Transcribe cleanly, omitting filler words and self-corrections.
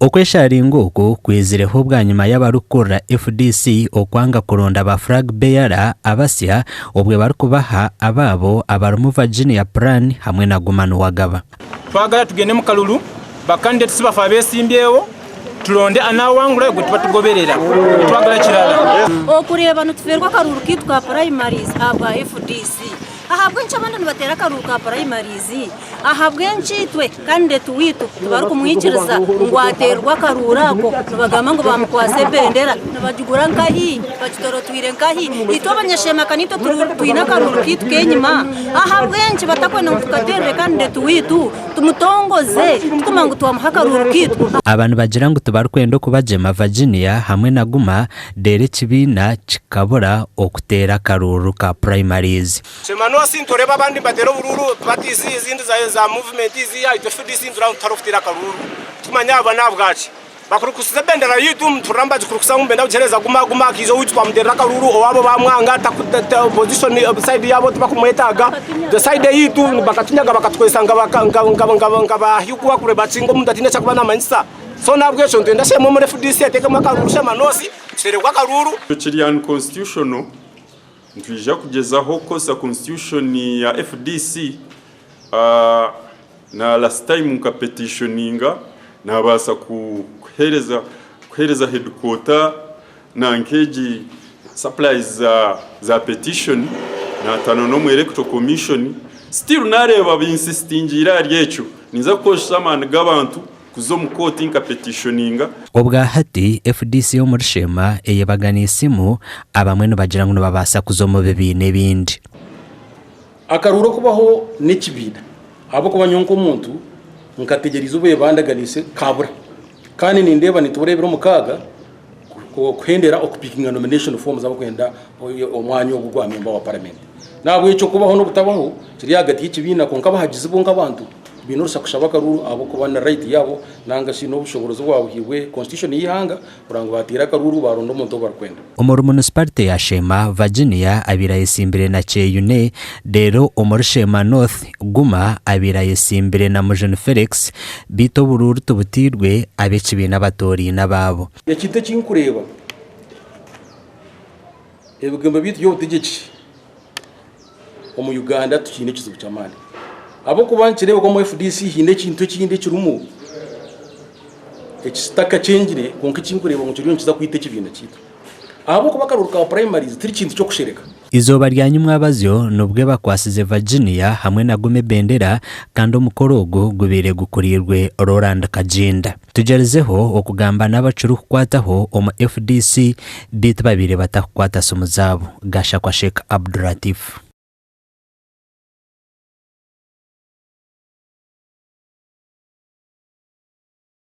Okwesharinga oku kwizireho bwanyima y'abarikukurira FDC okwanga kuronda ba flag bearer abasya obwe barikubaha abaabo abarimu Virginia Plan hamwe na Guma Nuwagaba. Twagala tugende mu kalulu, ba candidates baffe abesimbyewo turonde anawangura ogwo tuba tugoberera titwagala kirala. Okureeba nitufeerwa akaruuru kaitu ka primaries ahabwa FDC. Ahabw'enki abandi nibateera akaruuru ka primaries? Ahabw'enki itwe candidate waitu tibarikumwikiriza ngu ateerwe akaruuru ako? Nibagamba ngu bamukwatsa ebendera nibagigura nkahi? Bagitorotwire nkahi? Itwe abanyashema ka naitwe twine akaruuru kaitu k'enyima. Ahabw'enki batakwenda ngu tukateerere candidate waitu tumutongoze tukumanya ngu twamuha akaruuru kaitu? Aba nibagira ngu tibarikwenda okubagyema Virginia hamwe na Guma reero ekibiina kikabura okuteera akaruuru ka primaries. Shemanosi nitureeba abandi nibateera oburuuru parties ezindi za movement ezi itwe FDC nitureeba ngu tihariho okuteera akaruuru titumanya aba nahabwaki bakurukusize ebendera yaitu nituhurira nibagikurukusa ngu nibenda kugihereza Guma Guma akaija owaitu twamuteerera akaruuru owaabo bamwanga opposition side yaabo tibakumwetaaga itwe side eyaitu bakatunyaga bakatukozesa nka ba huku ngu omuntu ataine eki arikuba namanyisa so nahabwekyo nitwenda Shema omuri FDC ateekemu akaruuru Shemanosi tuteerebwe akaruuru. Kiri unconstitutional Nitwija kugyezaho kukozesa constitution ya FDC na last time nka petitioninga nabaasa kuhereza kuhereza headquarter nanka egi supplies za petition natana n'omu electoral commission still nareeba binsisitingiire ahari ekyo ninza kukozesa amaani g'abantu kuza omu kooti nka petitioninga. Obwa hati, FDC omuri Sheema eyebaganiisimu, abamwe nibagira ngu nibabaasa kuza omu bibiina ebindi. Akaruuru okubaho n'ekibiina ahabw'okuba nyowe nk'omuntu nkategyereize obu bandaganiise kabura kandi nindeeba nitubura ebiro mukaaga kuhendera okupikinga nomination forms abarikwenda omwanya ogu ogwa memba wa paramenti. Nahabwekyo okubaho n'obutabaho kiri ahagati y'ekibiina kwonka abahagizi bo nk'abantu baine orusa kushaba akaruuru ahabw'okuba ni right yaabo nanga shi n'obushoboorozi obwabuhairwe constitution y'eihanga kureba ngu baateera akaruuru baaronda omuntu ou barikwenda. Omuri munisiparite ya Sheema, Virginia abaire ayetsimbire na Kyeyune reero omuri Sheema North, Guma abaire ayetsimbire na Mujuni Felix beitu oburuuru tibutairwe ab'ekibiina batooraine abaabo. Ekintu eki nkureeba, ebigambo byaitu by'obutegyeki omu Uganda tukiine ekizibu ky'amaani ahabw'okuba nikireebeka omu FDC haine ekintu ekindi ekirimu ekitakakyengire kwonka eki nkureeba ngu kiriyo nikiza kwita ekibiina kyaitu ahabw'okuba akaruuru ka primaries tiri kintu ky'okushereka. Eizooba rya nyimwabazyo nibwe bakwasize Virginia hamwe na Guma ebendera kandi omukoro ogu gubaire gukuriirwe Roland Kaginda. Tugyerizeho okugamba n'abakirikukwataho omu FDC beitu babaire batakukwata simu zaabo. Gashakwa Sheikh Abdulatif.